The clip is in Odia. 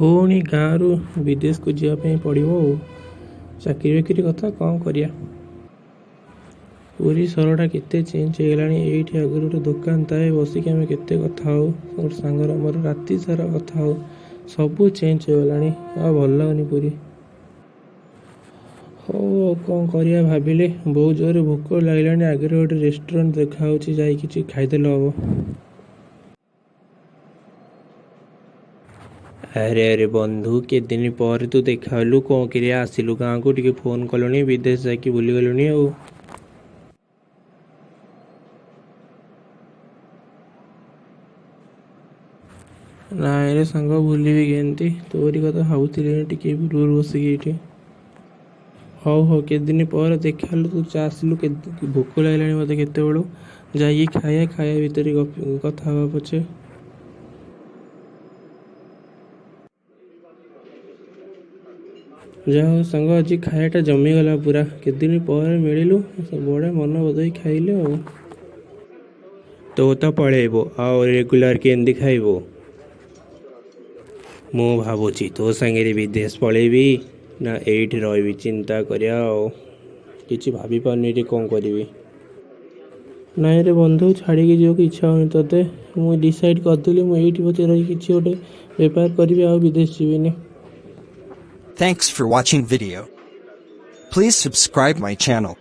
ପୁଣି ଗାଁରୁ ବିଦେଶକୁ ଯିବା ପାଇଁ ପଡ଼ିବ ଆଉ। ଚାକିରି ବାକିରି କଥା କ'ଣ କରିବା। ପୁରୀ ସହରଟା କେତେ ଚେଞ୍ଜ ହେଇଗଲାଣି। ଏଇଠି ଆଗରୁ ଗୋଟେ ଦୋକାନ ଥାଏ, ବସିକି ଆମେ କେତେ କଥା ହଉ, ଗୋଟେ ସାଙ୍ଗର ମୋର ରାତି ସାରା କଥା ହଉ। ସବୁ ଚେଞ୍ଜ ହେଇଗଲାଣି, ଆଉ ଭଲ ଲାଗୁନି ପୁରୀ। ହଉ, ଆଉ କ'ଣ କରିବା ଭାବିଲି। ବହୁତ ଜୋରରେ ଭୋକ ଲାଗିଲାଣି। ଆଗରେ ଗୋଟେ ରେଷ୍ଟୁରାଣ୍ଟ ଦେଖାହେଉଛି, ଯାଇ କିଛି ଖାଇଦେଲେ ହବ। ଆରେ ଆରେ ବନ୍ଧୁ, କେତେଦିନ ପରେ ତୁ ଦେଖା ହେଲୁ। କ'ଣ କିରେ, ଆସିଲୁ ଗାଁକୁ, ଟିକେ ଫୋନ୍ କଲୁନି, ବିଦେଶ ଯାଇକି ଭୁଲିଗଲୁଣି ଆଉ। ନାଇଁରେ ସାଙ୍ଗ, ଭୁଲିବି କେମିତି? ତୋରି କଥା ଭାବୁଥିଲି ଟିକେ ପୂର୍ବରୁ ବସିକି ଏଇଠି। ହଉ ହଉ, କେତେ ଦିନ ପରେ ଦେଖା ହେଲୁ ତୁ, ଆସିଲୁ। ଭୋକ ଲାଗିଲାଣି ମୋତେ କେତେବେଳୁ। ଯାଇକି ଖାଇବା, ଖାଇବା ଭିତରେ କଥା ହେବା ପଛେ। ଯାହା ହଉ ସାଙ୍ଗ, ଆଜି ଖାଇବାଟା ଜମିଗଲା ପୁରା। କେତେ ଦିନ ପରେ ମିଳିଲୁ, ବଢ଼ିଆ ମନ ବଦେଇ ଖାଇଲେ ଆଉ। ତୁ ତ ପଳେଇବୁ, ଆଉ ରେଗୁଲାର କେମିତି ଖାଇବୁ? ମୁଁ ଭାବୁଛି ତୋ ସାଙ୍ଗରେ ବିଦେଶ ପଳେଇବି ନା ଏଇଠି ରହିବି, ଚିନ୍ତା କରିବା ଆଉ। କିଛି ଭାବିପାରୁନି ରେ, କ'ଣ କରିବି। ନାଇଁ ରେ ବନ୍ଧୁ, ଛାଡ଼ିକି ଯିବାକୁ ଇଚ୍ଛା ହେଉନି ତୋତେ। ମୁଁ ଡିସାଇଡ଼୍ କରିଦେଲି, ମୁଁ ଏଇଠି ପଛେ ରହି କିଛି ଗୋଟେ ବେପାର କରିବି, ଆଉ ବିଦେଶ ଯିବିନି। Thanks for watching video. Please subscribe my channel.